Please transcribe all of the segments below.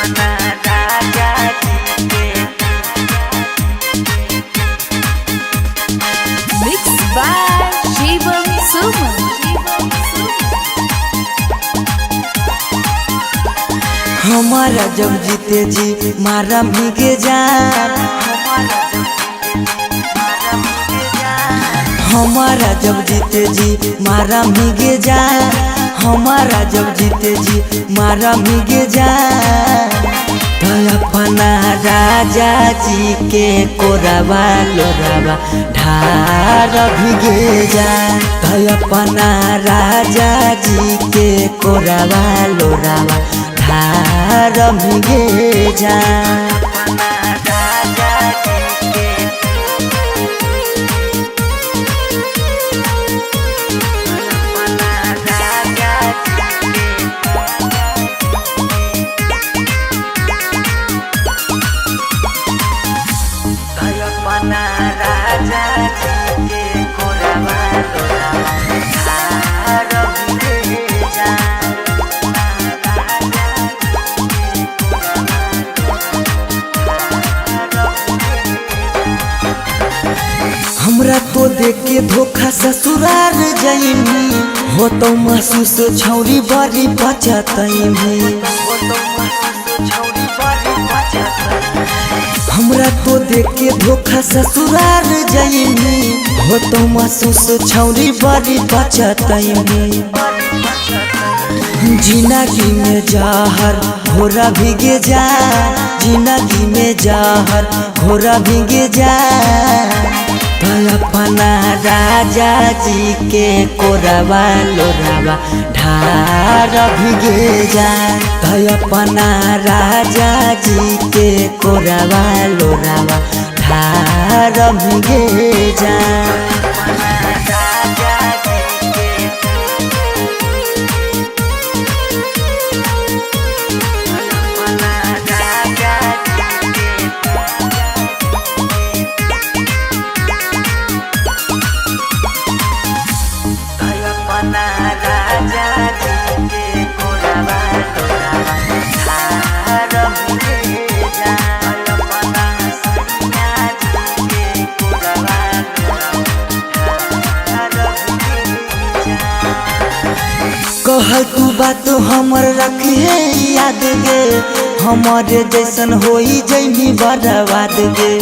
अपना राजा जी के। Mixed by Shivam Suman. हमारा जब जीते जी मारा भीगे जा, हमारा जब जीते जी मारा भीगे जा, हमारा जब जीते जी मारा भीगे जा। तो अपना राजा जी के कोरबा लोराबा ढार भीगे जा। तो अपना राजा जी के कोरबा लोराबा ढार भीगे जा। अपना राजा जी के अपना राजा जी के अपना राजा जी के कोरबा लोराबा ढार भीगे जा। हमरा तो देख के धोखा ससुराल जाइमी, हो तो महसूस छौरी बड़ी बचतैमी। हमरा तो देख के धोखा ससुराल जाइमी, हो तो महसूस छौरी बड़ी बचतैमी। जिंदगी में जहर घोरा भीगे जा, जिंदगी में जहर घोरा भीगे जा। तो अपना राजा जी के कोरबा लोराबा ढार भीगे जा। तो अपना राजा जी के कोरबा लोराबा ढार भीगे जा। राजा जी के अपना राजा जी के अपना राजा जी के कोरबा लोराबा ढार भीगे जा। अपना सैया जी के कोरबा लोराबा ढार भीगे जा। कहल तू बात हमर रखिए याद गे, हमर जैसन होई जैनी बर्बाद गे।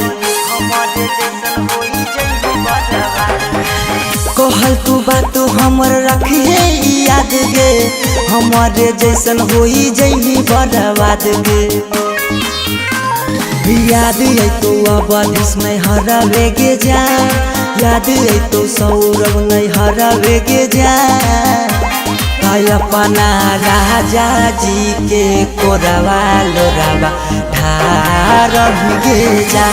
कहल तू बात हमर रखिए याद गे, हमर जैसन होई जैनी बर्बाद गे। याद अतो अवधिस नहीं हरावे गे जा, याद अतो सौरभ नहीं हरावे गे जा। अपना राजा जी के कोरबा लोराबा ढार भीगे जा।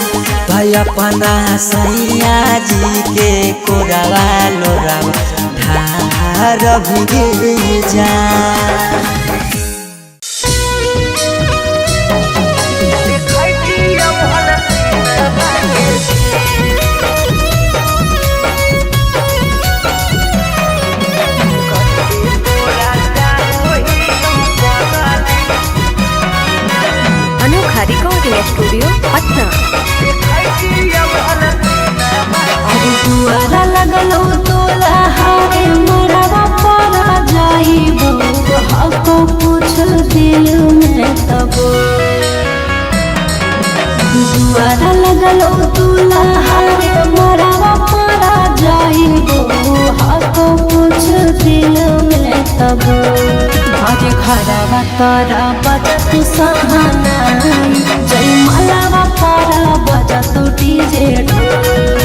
भाई अपना सैया जी के कोरबा लोराबा ढार भीगे जा। अनोखा रिकॉर्डिंग स्टूडियो पटना। अरे दुआरा लगलो तोला हारे मरवा परा जाइबो, हको पूछ दिल में तबो। दुआरा लगलो तोला हारे मरवा परा जाइबो, हको पूछ दिल में तबो। अरे घरवा तोरा बजत सहानाई, जय मलावा पारा बजत डीजे ढोल।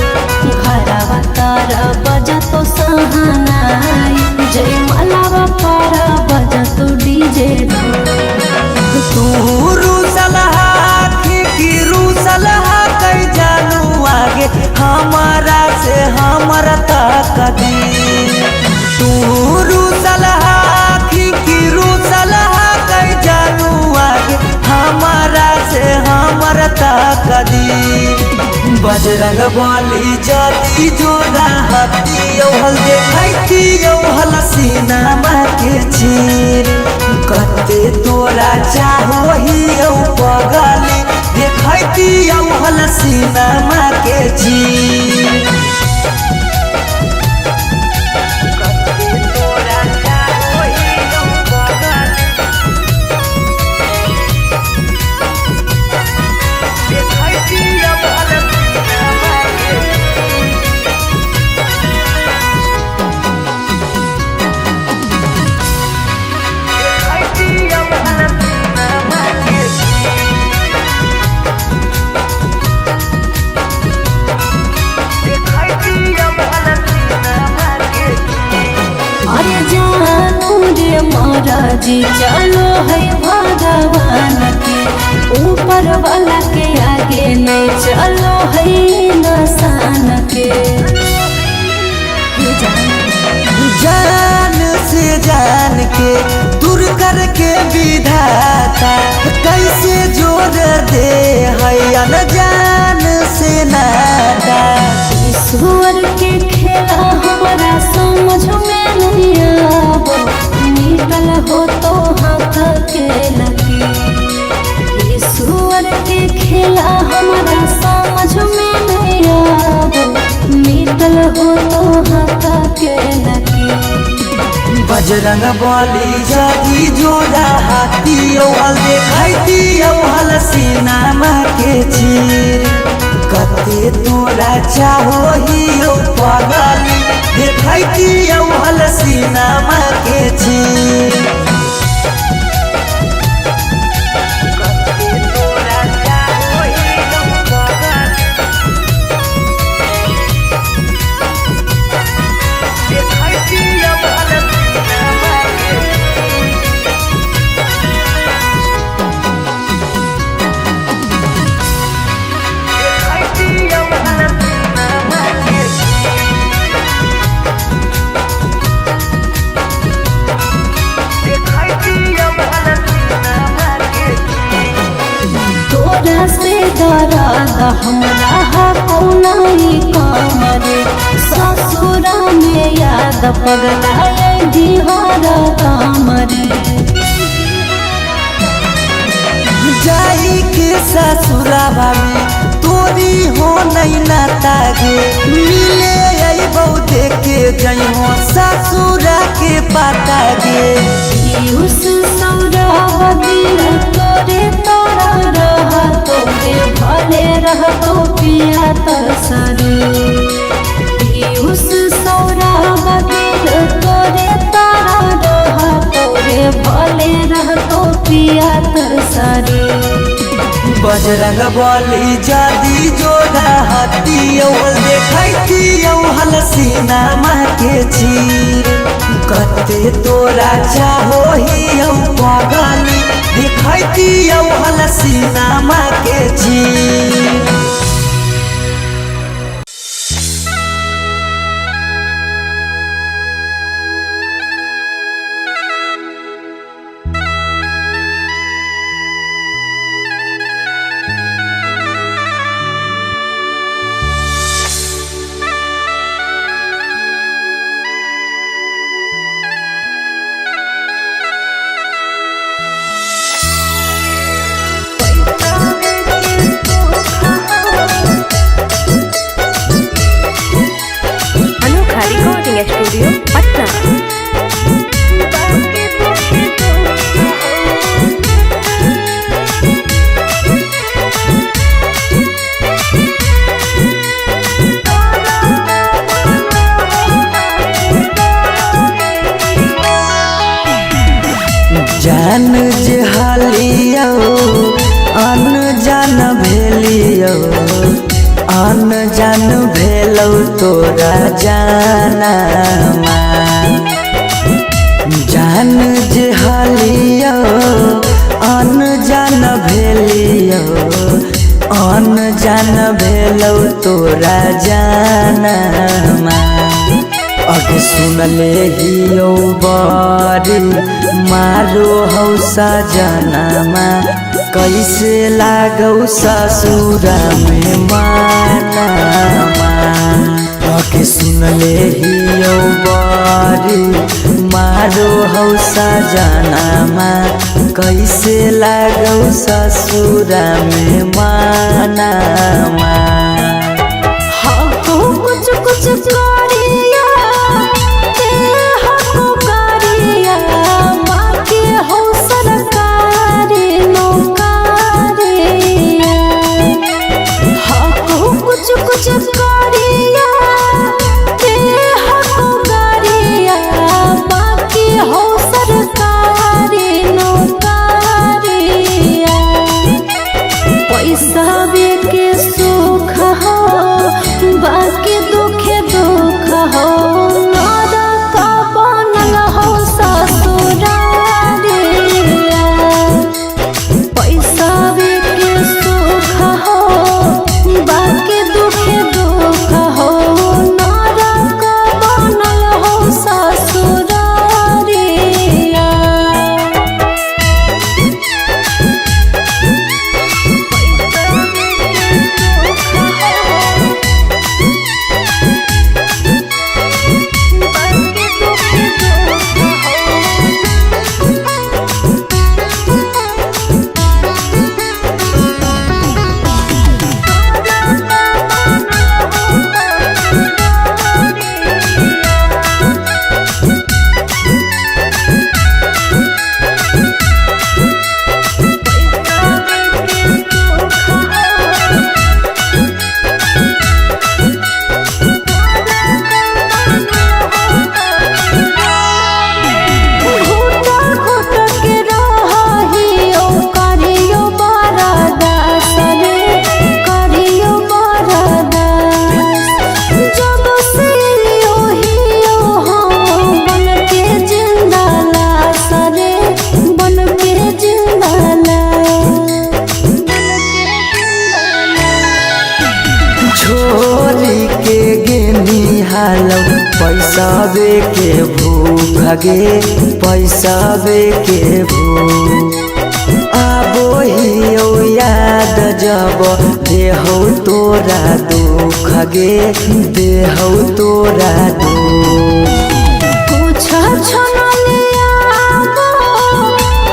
घरवा तोरा बजत सहानाई, जय मलावा पारा बजत डीजे ढोल। तू रूसलहा की रूसलहा कई जानू आगे हमारा से हमारा तक दी। तू रूसलहा की रूसलहा कई जानू आगे हमारा से हमारा तक दी। बजरंग बली जति जोड़ा हती औहल देखैती औहल सीनामा के चीर। कते तोरा चाहोही औ सीनामा के चीर। अरे जानू रे महाराजी चलो है भगवान के, ऊपर वाला के आगे नहीं चलो है नसान के। जान से जान के दूर करके विधाता कैसे जोड़ दे है अनजान से नाता। ईश्वर के खेला हमारा समझ में नहीं आबो, निकल हो तो हाथ के लकीर। ईश्वर के खेला हमारा समझ में नहीं आबो, निकल हो तो हाथ के लकीर। बजरंग बली जागी जोड़ा हाथी हल देखती हल सीनामा के चीर। कते तोरा चाहो ही पगली देखती हल सीनामा के चीर। तोरा से दर्द हमरा कौना काम रे, ससुरा में याद पगला बिहार काम रे। जाई के ससुरावा में तोरी हो नहीं नाता गे, मिले अइबौ देखे जइहो ससुरा के पाता गे। पीयूष सौरभ दिल तोरे तोरा रह तोरे भले रह तो पिया तरसरे। पीयूष सौरभ दिल तोरे तोरा रह तोरे भले रह तो पिया तरसरे। बजरंग बली जादी जोड़ा हाथी देखती हल सीनामा के चीर। कते तोरा चाहो ही पगली देखती हल सीनामा के चीर। अनोखा रिकॉर्डिंग स्टूडियो पटना। जान जे हालियो अनजान भेलियो, अनजान भेलौ तोरा जाना। जान जे हालियो अनजान भेलियो, अनजान भेलौ तोरा जाना। अग सुनले हियो बरी मारो हौ सजनामा, कैसे लागौ ससुरा में मानामा। अग सुनले हियो बरी मारो हमारो हौ सजनामा कैसे लागौ ससुरा में मानामा। हको कुछ कुछ करिया ते हको करिया बाकी हो सरकारी नौकरिया। हको कुछ कुछ करिया ते हको करिया बाकी हो सरकारी नौकरिया। पैसा के सुख हो बाकी दुखे दुख हो नरक बनल हो ससुरारिया। पैसा के सुख हो बाकी दुखे दुख हो नरक बनल हो ससुरारिया। घुट घुट के रहियो करियो बरदास रे करियो बरदास। जब से ओहियो हम बन के जिंदा लाश रे बन के जिंदा लाश। छोरी के गेनी हालौ पैसाबे के भूख गे पैसाबे के भूख। आबो हियौ याद जब देहौ तोरा दुख गे देहौ तोरा दुख। कुछ छनलियाबो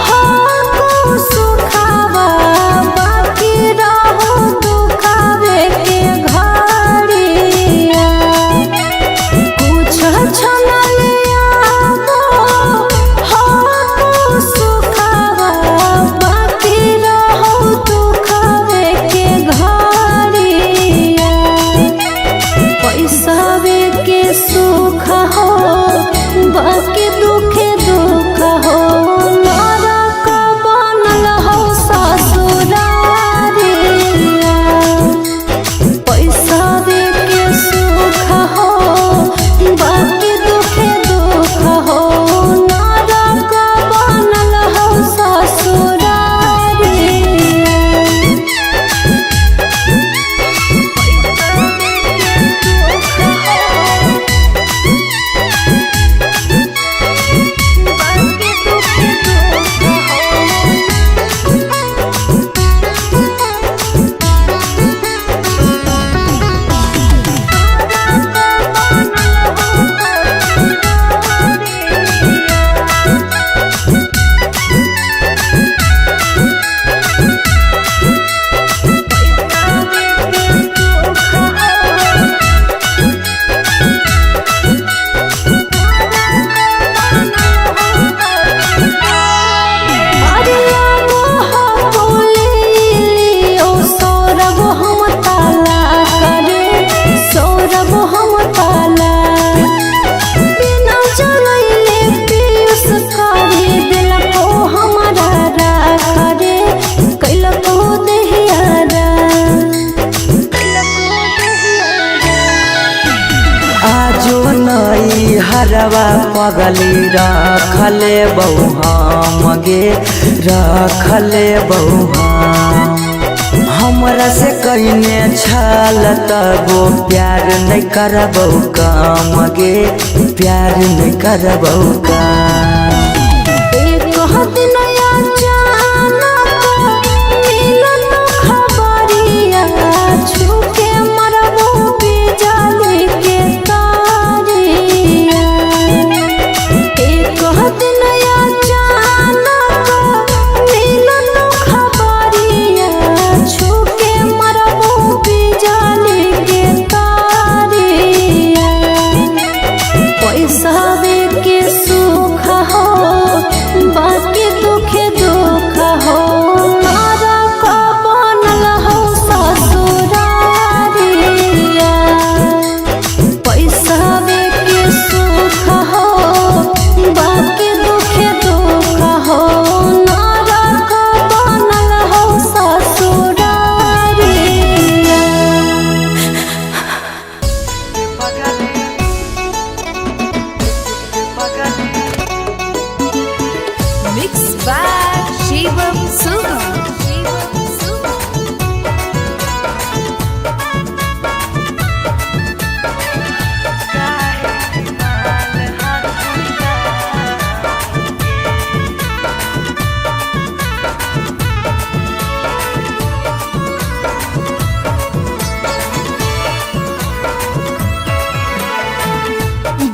हको सुखावा बाकी रहो दुखावे के घड़िया। कुछ छनलियाबो हको सुखावा बाकी रहो दुखावे के घड़िया। पैसा के सुख हो बाकी दुखे दुख हो नरक बनल हो ससुरारिया। पैसा के सुख हो बाकी दुखे दुख हो नरक बनल हो ससुरारिया। अरे मोह बोलियो सौरभ हम ताला करे सौरभ हम ताला। बिना जलैले पीयूष करे दिलको हमारा राख रे कैलको देहियारा। आजो नई हरवा पगली रखले बहु हम गे रखले बहु हम। हमरा से कइने छल तबो प्यार नहीं करबौ काम गे प्यार नहीं करबौ काम। एक दिन अचानक मिलल खबरिया छूके मरबो बिजली के तारिया। एक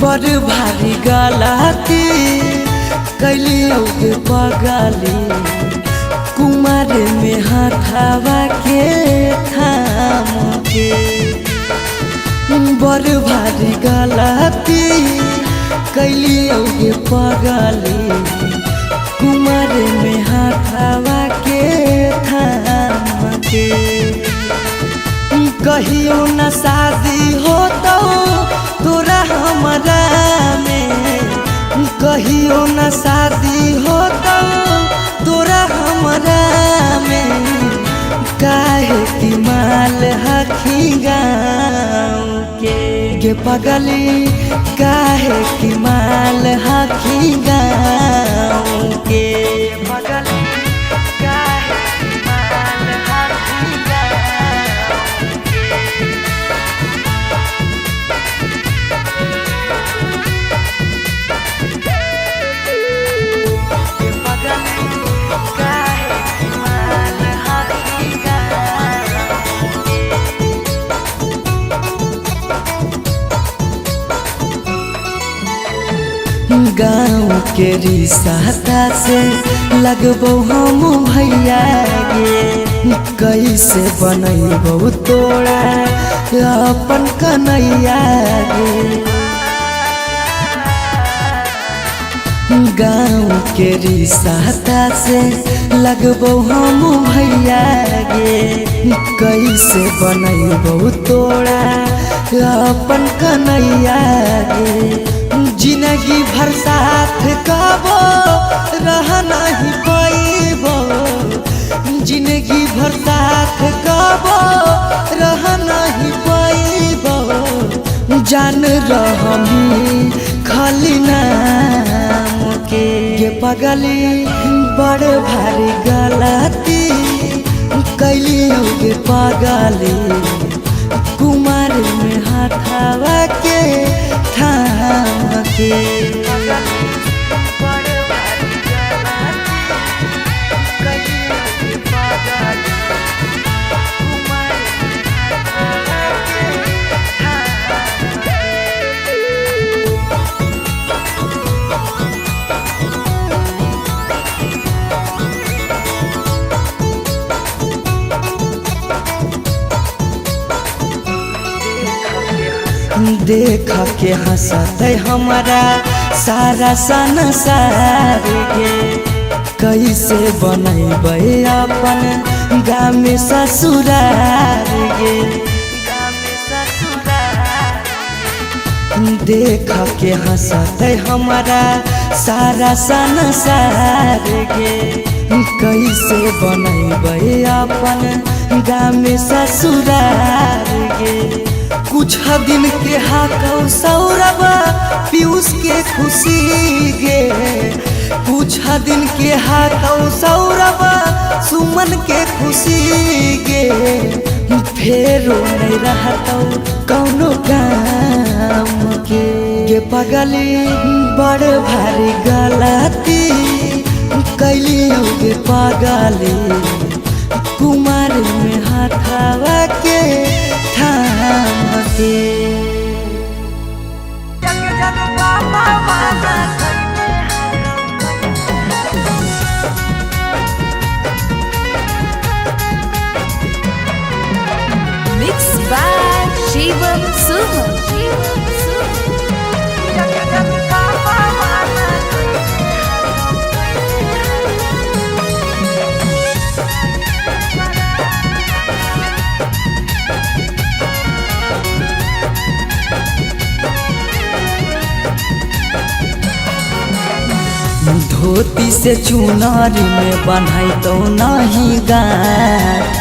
बड़ भारी गलती कैलियो के पगली, कुमार में हाथावा के थाम के। बड़ भारी गलती कैलियो के पगली, कुमार में हाथावा के थाम के। कहियो न शादी हो तो तोरा हमरा में, कहियो न शादी हो तो तोरा हमरा में। काहे कि माल हखी गाँव के गे पगली, काहे कि माल हखी गाँव के पगली, काहे कि माल हखी गाँव के। काहे कि माल हखी गाँव के। गाँव के रिश्ता से लगबो हम भैया गे, कैसे बनैबो तोरा अपन कन्हैया गे। गाँव के रिश्ता से लगबो हम भैया गे, कैसे बनैबो तोरा अपन कन्हैया गे। जिंदगी भर साथ कबो रह नहीं पैबो, जिंदगी भर साथ कबो रह नहीं पैबो। जान रहमी खाली नाम के गे पगली, बड़ भारी गलती कैलियो गे पगली, कुमार में हाथावा के थाम के। देख के हंसते हमारा सारा संसार के, कैसे बनैबै अपन गाम ससुरार गे। देख के हंसते हमारा सारा संसार गे, कैसे बनैबै अपन गाम ससुरार गे। कुछ दिन के हाकौ सौरभ पीयूष के खुशी गे, कुछ दिन के हाकौ सौरभ सुमन के खुशी गे। फेरो नहीं रहतौ कौनो काम के गे पगली, बड़ भारी गलती कैलियो गे पगली, कुमार में हाथावा के थाम के। Mix by Shivam Suman. धोती से चुनारी में बन्हाई तो नहीं गाँठ,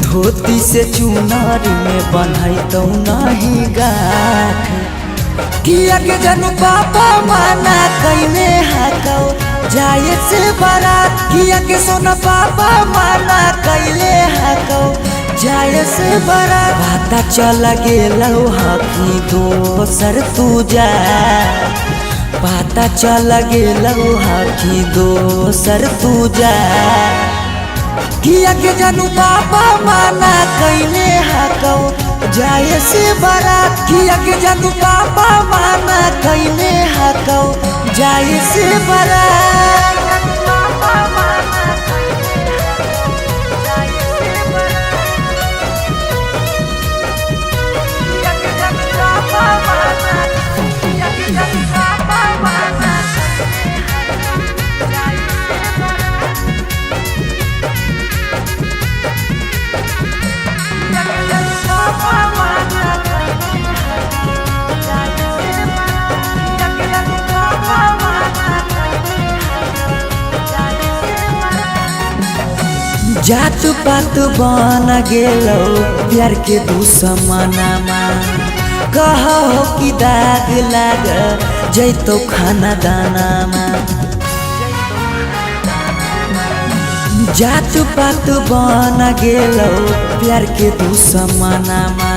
धोती से चुनारी में बन्हाई तो नहीं गाँठ। किया के जन पापा माना कैने हाकौ जाए से बारात, किया के सोना पापा माना कैले हाकौ जाए से बारात। पता चल गेलौ हकी दोसर तू जा, पता चल गेलौ हकी दोसर तू जा। किया के जानू पापा माना कैले हकौ जाए से बारात। किया के जानू पापा माना कैले हकौ जाए से बारात। जात पात बन गेलो प्यार के दुश्मनामा, कहो कि दाग लाग जैतो खाना दानामा। जात पात बन गेलो प्यार के दुश्मनामा,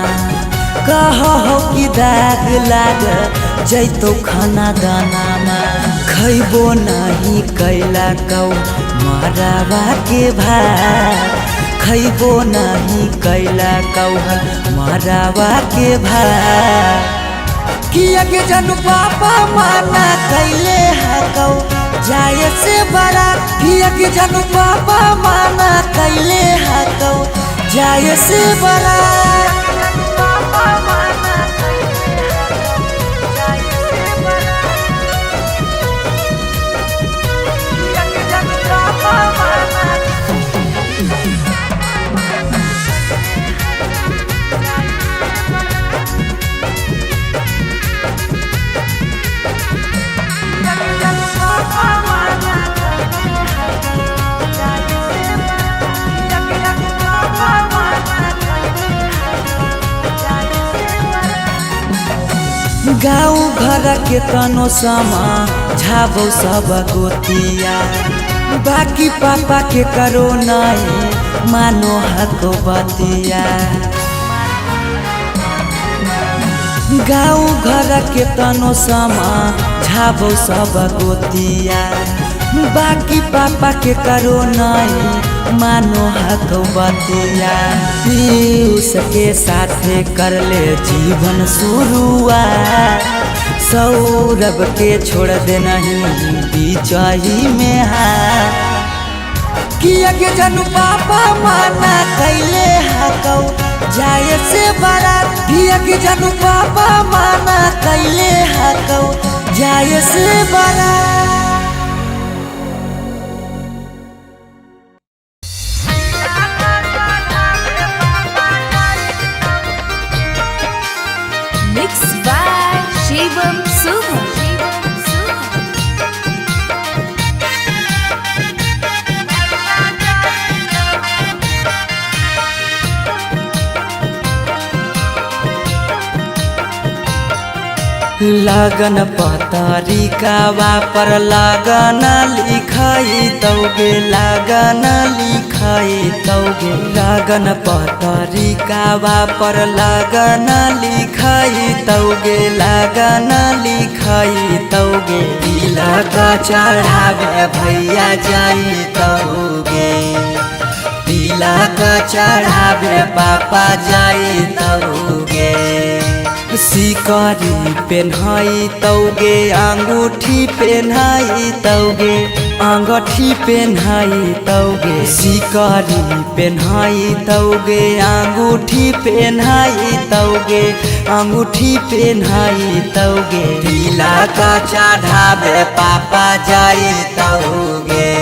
कहो कि दाग लाग जैतो खाना दानामा। खैबो नाही कैला कौ मरावा के भात, खैबो नाही कैला कौहल मरावा के भात। किया के जानू पापा माना कैले हकौ जाए से बारात। किया के जानू पापा माना कैले हकौ जाए से बारात। गाँव घर के तनो समा झाबो सब गोतिया, बाकी पापा के करो नहीं मानो हको बतिया। गाँव घर के तनो समा झाबो सब गोतिया, बाकी पापा के करो नहीं मानो हको बतिया। पीयूष के साथे कर ले जीवन शुरुआत, सौरभ के छोड़ दे नहीं बीचही में हाथ। किया के जानू पापा माना कैले हकौ जाए से बारात। किया के जानू पापा माना कैले हकौ जाए से बारात। Mix by Shivam Suman. लगन पतरिका पर लगन लिखाई तौगे, लगन लिखाई तौगे। लगन पतरिका पर लगन लिखाई तौगे, लगन लिखाई तौगे। तिलक चढ़ावे भैया जाई तौगे, तिलक चढ़ावे पापा जाई तौगे। सिकरी पेन्हाई तौगे, अंगूठी पेन्हाई तौगे, अंगूठी पेन्हाई तौगे। सिकरी पेन्हाई तौगे, अंगूठी पेन्हाई तौगे, अंगूठी पेन्हाई तौगे। तिलक चढ़ावे पापा जाई तौगे,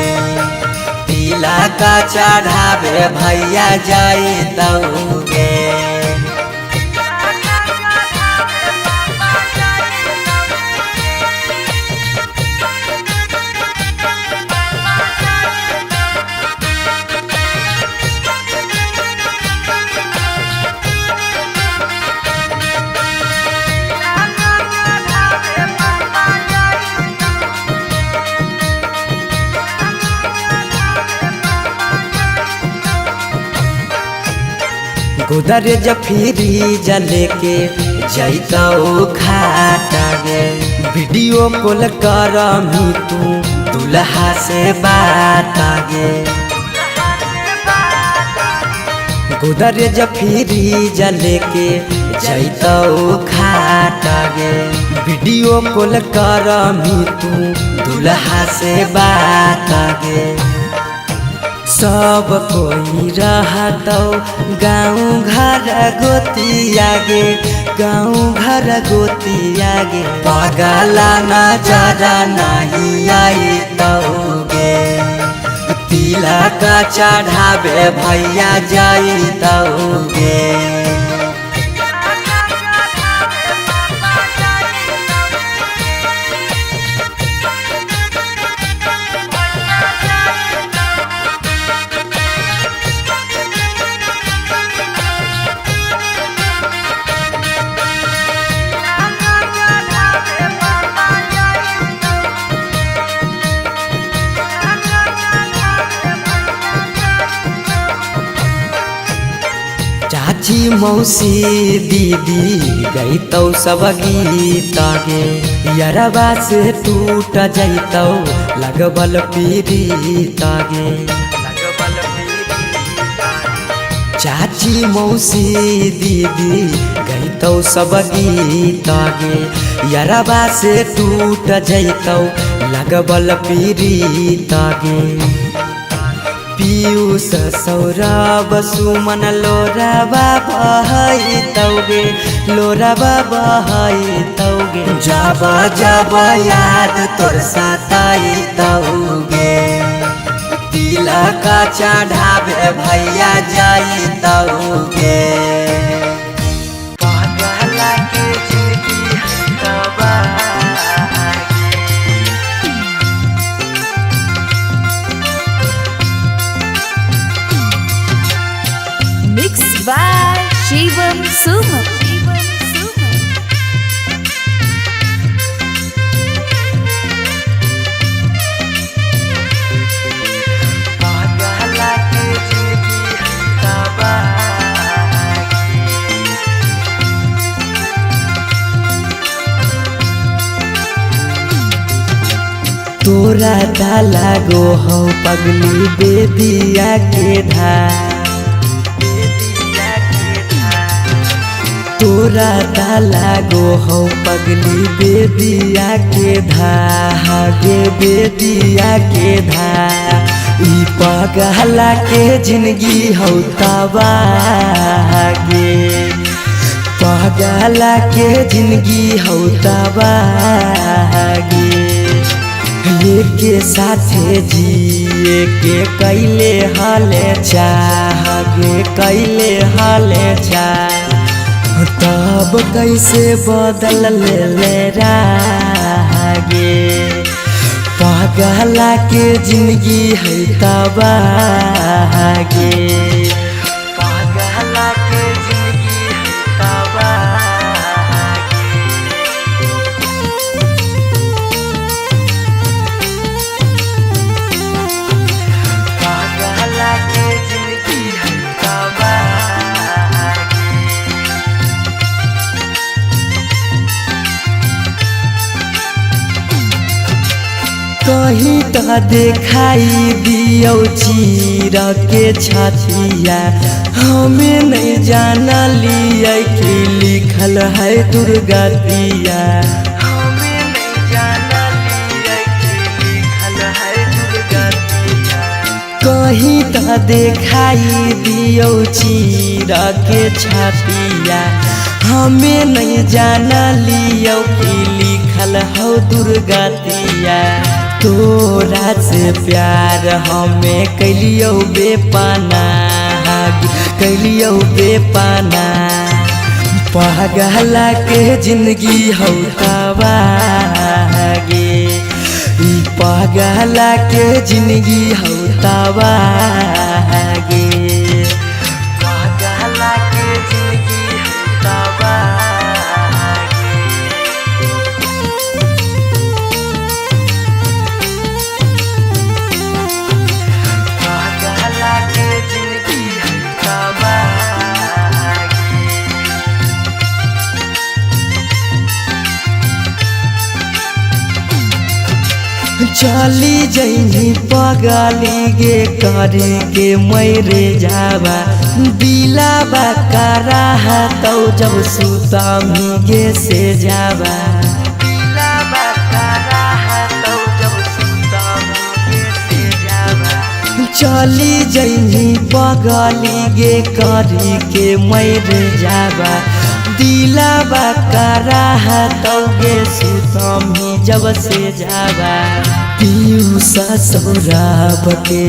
तिलक चढ़ावे भैया जाई तौगे। गोदरेज फ्रीज लेके जैतौ खाटा गे, वीडियो कॉल करमी तू दुल्हा से बात गे। गोदरेज फ्रीज लेके जैतौ खाट गे। वीडियो कॉल करमी तू दुल्हा से बात गे। सब कोई रहतौ गाँव घर गोतिया गे, गाँव घर गोतिया गे। पगला नजर नहीं आई गे, तिलक चढ़ावे भैया जैतौ गे। चाची मौसी दीदी गईतौ सब गीत गे, यरबा से टूट जैतौ लगबल पीरीत गे। चाची मौसी दीदी गईतौ सब गीत गे, यरबा से टूट जैतौ लगबल पीरीत गे। पीयूष सौरभ सुमन लोराबा बहैतौ गे, लोराबा बहैतौ गे। जब जब याद तोर सताइतौ गे, तिलक चढ़ावे भैया जैतौ गे। पगला के जिंदगी है तबाह। Mixed by Shivam Suman. पगला के जिंदगी है तबाह। तोरा ताला गो हौ पगली बेदिया के धार, तोरा ताला गो हौ पगली बेदिया के धागे, बेदिया के धा। ई पगला के जिंदगी हौ तबाह गे, पगला के जिंदगी हौ तबाह गे। के साथे जिए के कैले हाले चाह गे, कैले हाले चाह। तब कैसे बदल ले रागे, पगला के जिंदगी है तबाह गे। पगला के जिंदगी है तबाह गे। पगला के जिंदगी है तबाह गे। कहीं त देखाई दियौ चीर के छतिया, हमें नहीं जाना लिया कि लिखल है दुर्गतिया। हमें नहीं जाना लिया कि लिखल है दुर्गतिया। कहीं त देखाई दियौ चीर के छतिया, हमें नहीं जाना लियौ कि लिखल हौ दुर्गतिया। तोरा से प्यार हमें कैलियौ बेपना, कैलियौ बेपना। पगला के जिंदगी हौ तबाह गे, ई पगला के जिंदगी हौ तबाह गे। पगला के जिंदगी हौ तबाह गे। पगला के जिंदगी है तबाह गे। चली जइनी पगली गे करे के मैरे जावा दिलावा करा तौ जब सुतमी गे से जावा दिलावा करा तौ जब सुतमी गे से जावा चली जइनी पगली गे करे के मैरे जावा दिलावा करा तौ गे सुतमी जब से जावा पीयूषा सौरभ के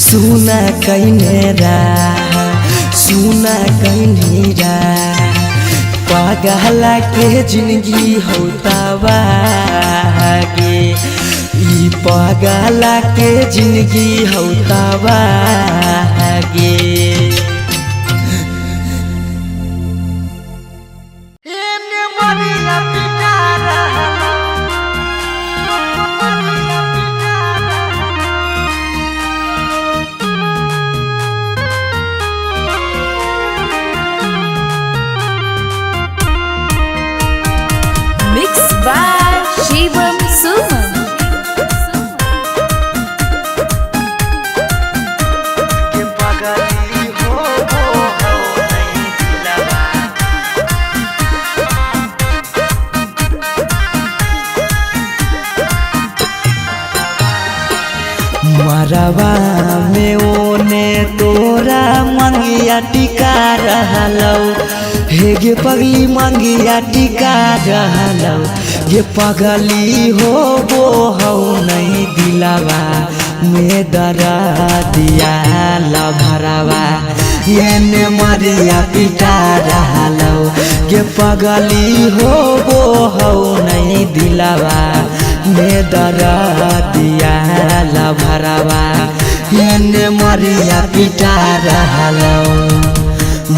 सुना कैने रा सुना कैने रा पागला के जिंदगी होतावा गे ई पागला के जिंदगी होतावा गे। Mix by Shivam Suman. मरवा में ओने तोरा मंगिया टिका रहलौ हे गे पगली मंगिया टिका रहलौ गे पगली हो बो हौ नहीं दिलावा में दरा दिया लभरावा एने मरिया पिटा रहलौ गे पगली हो बो हौ नहीं दिलावा में दरा दिया लभरावा एने मरिया पिटा रहलौ।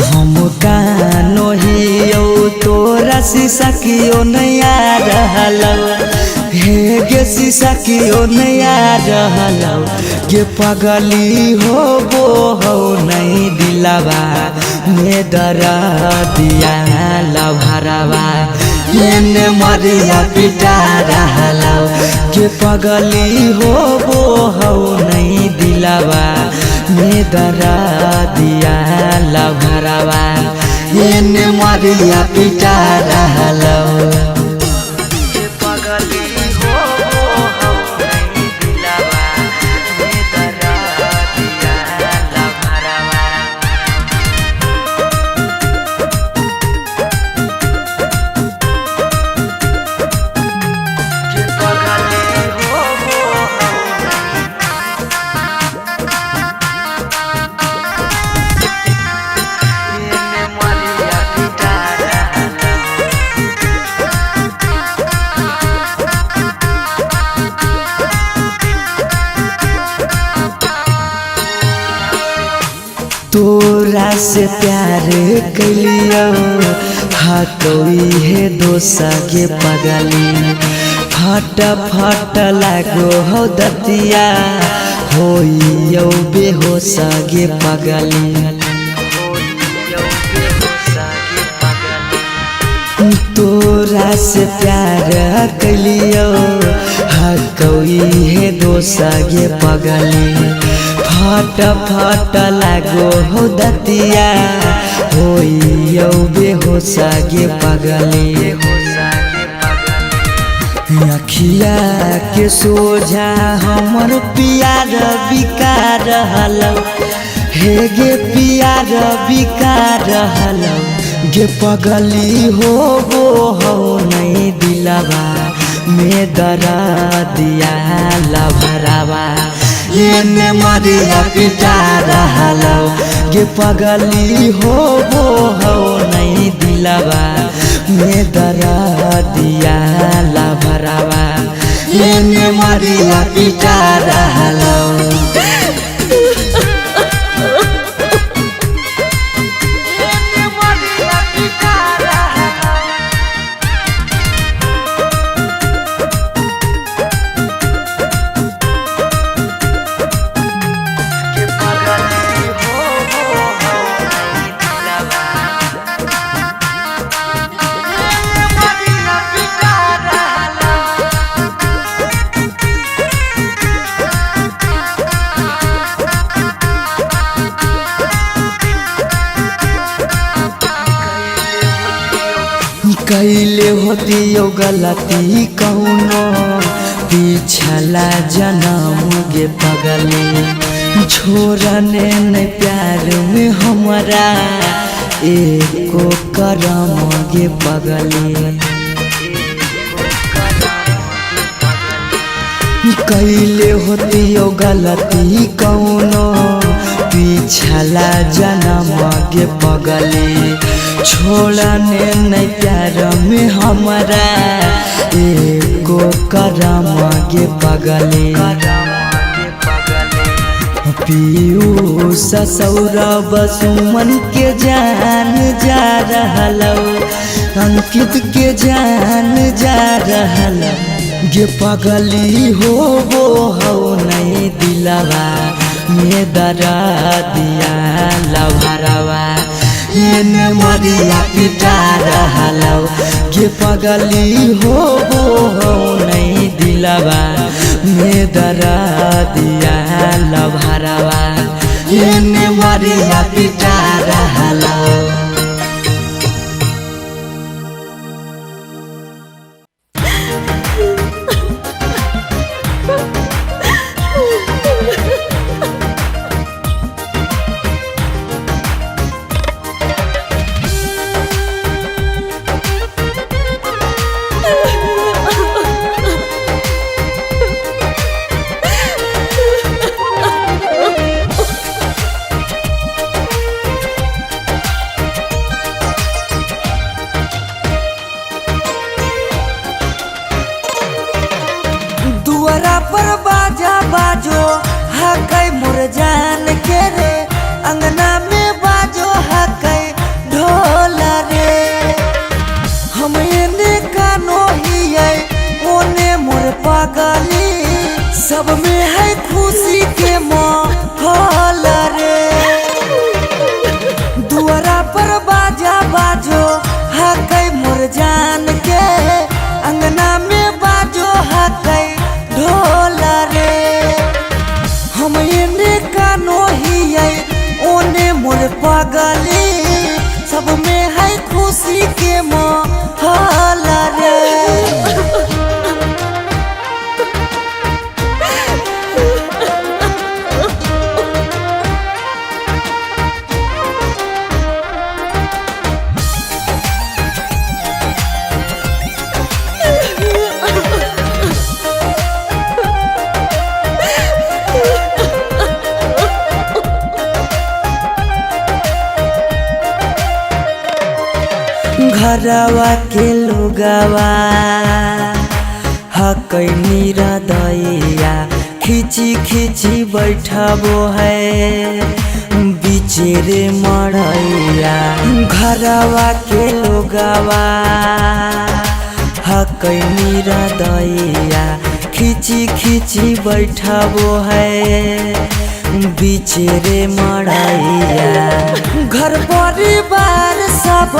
हम कानो हियौ तोरा शीशा कियो नैया रहलौ हे गे शीशा कियो नैया रहलौ गे पगली हो बो हौ नहीं दिलावा में दरा दिया लभरावा एने मरिया पिटा रहलौ गे पगली हो बो हौ नहीं दिलावा में दरा दिया लभरावा एने मरिया पिटा रहलौ। तोरा से प्यार कैलियो हटोई हे दोसा के पगली फट फट लागो हो दतिया होइयो बेहोशा गे पगली तोरा से प्यार कैलियो हकौई हे दोसा गे पगली फट फट लागो हो दतिया होइयो बेहोशा गे पगली अखिया के सोझा हमर पियार बिका रहलौ हे गे पियार बिका रहलौ गे पगली हो गो हौ नहीं दिलवा में दरा दिया लभरावा एने मरिया पिटा रहलौ गे पगली हो गो हौ नहीं दिलवा में दरा दिया लभरावा एने मरिया पिटा रहलौ। कैले होती यो गलती कौनो पिछला जन्म गे पगली। छोड़ने न प्यार में हमारा एको करम गे पगली। कैले होती यो गलती कौनो पिछला जन्म गे पगली। छोड़ने न प्यार में हमारा एको करम गे पगली। पीयूष सौरभ सुमन के जान जा रहल, अंकित के जान जा रहल गे पगली। हो वो हो नहीं दिलवा में दरा दिया लभरवा एने मरिया पिटा रहल गे पगली। हो वो हो नहीं दिलवा में दरा दिया लभरवा एने मरिया पिटा रहल। दुआरा पर बाजा बाजो हकै मोर जान के रे, अंगना में बाजो हकै ढोल रे। हम एने कानो हियै ओने मोर पगली, सब में है खुशी के माहौल रे। दुआरा पर बाजा बाजो हकै मोर जान के, अंगना में बाजो हकै ढोल रे। हम एने कानो हियै ओने मोर पगली, सब में है खुशी के माहौल रे। घरवा के लोगवा हकै निरदैया, खिची खिची बैठबो है बिचेरे मरैया। घरवा के लोगवा हकै निरदैया, खिची खिची बैठबो है बिचेरे मरैया। घर परिवार सब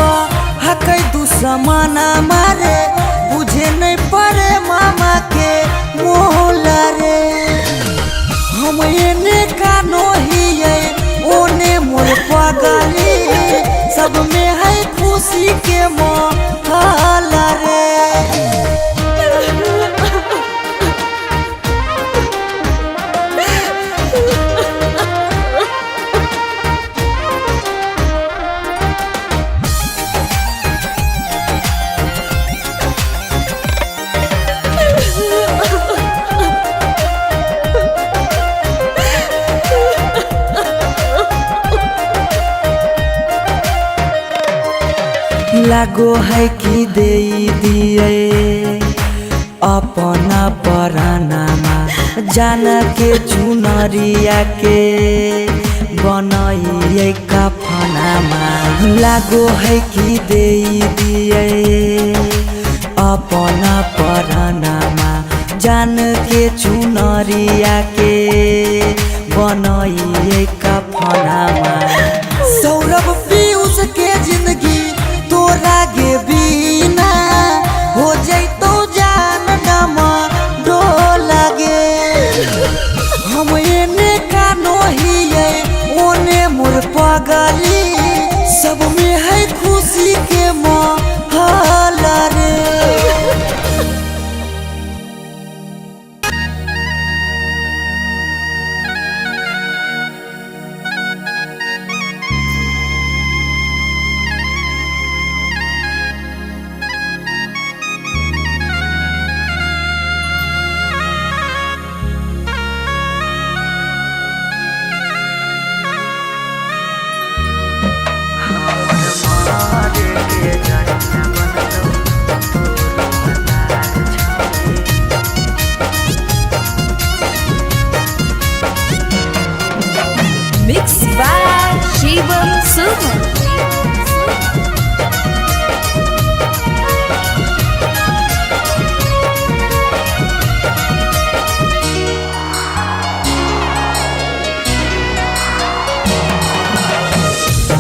हकै दुश्मन मारे, बुझे नहीं पड़े मामा के मोल रे। हम एने कानो हियै ओने मोर पगली, सब में है खुशी के माहौल रे। लागो है कि दे दिए अपना परानामा, जान के चुनरिया के बनाइए कफनामा। लागो है कि दे दिए अपना परानामा, जान के चुनरिया के बनाइए कफनामा। सौरभ पीयूष के जिंदगी तोरा गे बिना हो जैतो जान नमा डोला गे। हम एने कानो हियै ओने मोर पगली, सब में है खुशी के माहौल के जरिया बनतौ तोरो भतार छौरी। Mix by Shivam Suman.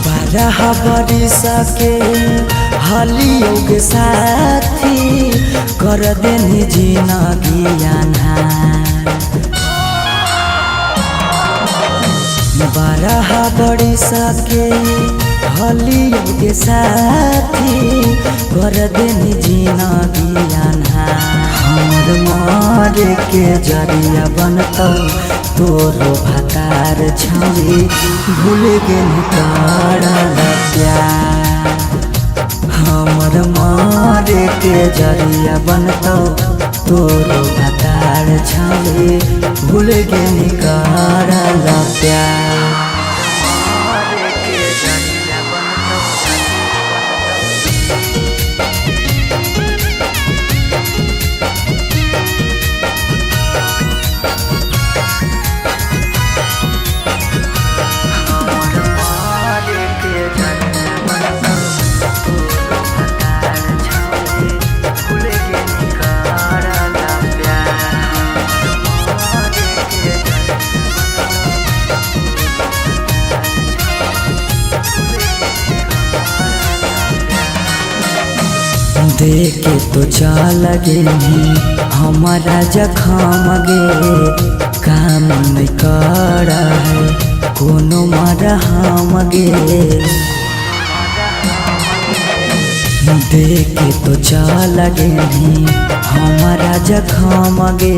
बारह बरिस के हलियो के साथी कर देनी जिनगी अन्हार। 12 बरिस के हलियो के साथी कर देनी जिनगी अन्हार। हमर मरे के जरिया बनतौ तोरो भतार छौरी, भूल गेली करल प्यार। हमर मरे के जरिया बनतौ तोरो भतार छौरी, भूल गेली करल प्यार। देखे तो चल गेली हमारा जखम गे, काम नहीं कर है कोनो मरहम गे। देखे तो चल गेली हमारा जखम गे,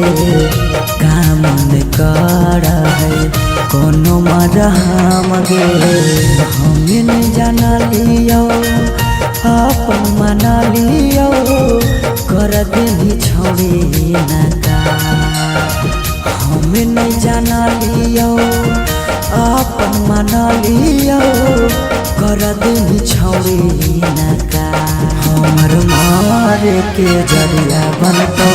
काम नहीं कर है कोनो मरहम गे। हमें नहीं जाना लियो अपन मना लियो, कर देनी छौरी नका। हमें नहीं जाना लियो अपन मना लियो, कर देनी छौरी नका। हमर मारे के जरिया बनतौ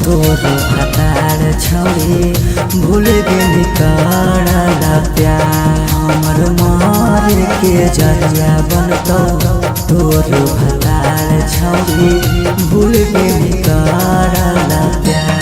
तोरो भतार छौरी, भूल गेली करल प्यार। हमर मारे के जरिया बनतौ तोरो भतार छौरी, भूल गेली करल प्यार।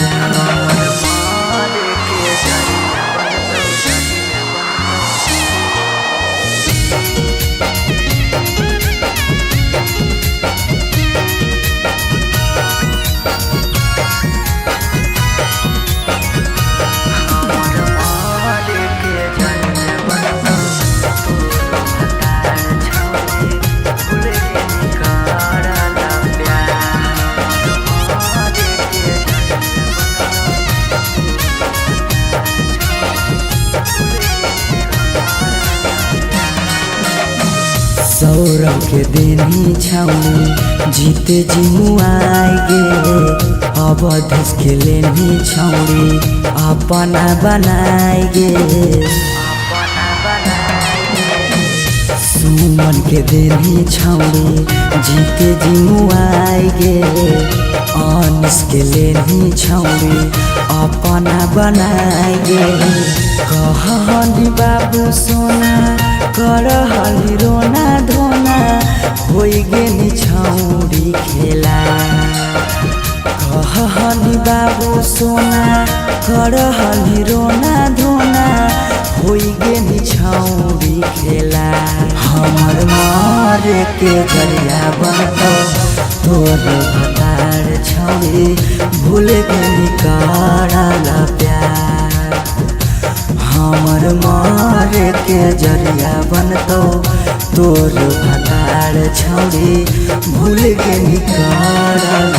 सौरभ के देनी छौरी जीते जी मुआई गे, अवधेश के लेनी छौरी अपना बनाई गे। सुमन के देनी छौरी जीते जी मुआई गे, अनिस के लेनी छौरी अपना बनाई गे। कहनी बाबू सोना करहली रोना धोना, होइ गेली छौरी खेला। कहनी बाबू सोना करहली रोना धोना, होइ गेली छौरी खेला। हमर मारे के जरिया बनतौ तोरो भतार छौरी, भूल गेली करल प्यार। हमर मारे के जरिया बनतौ तोर भतार छौरी, भूल गेली करल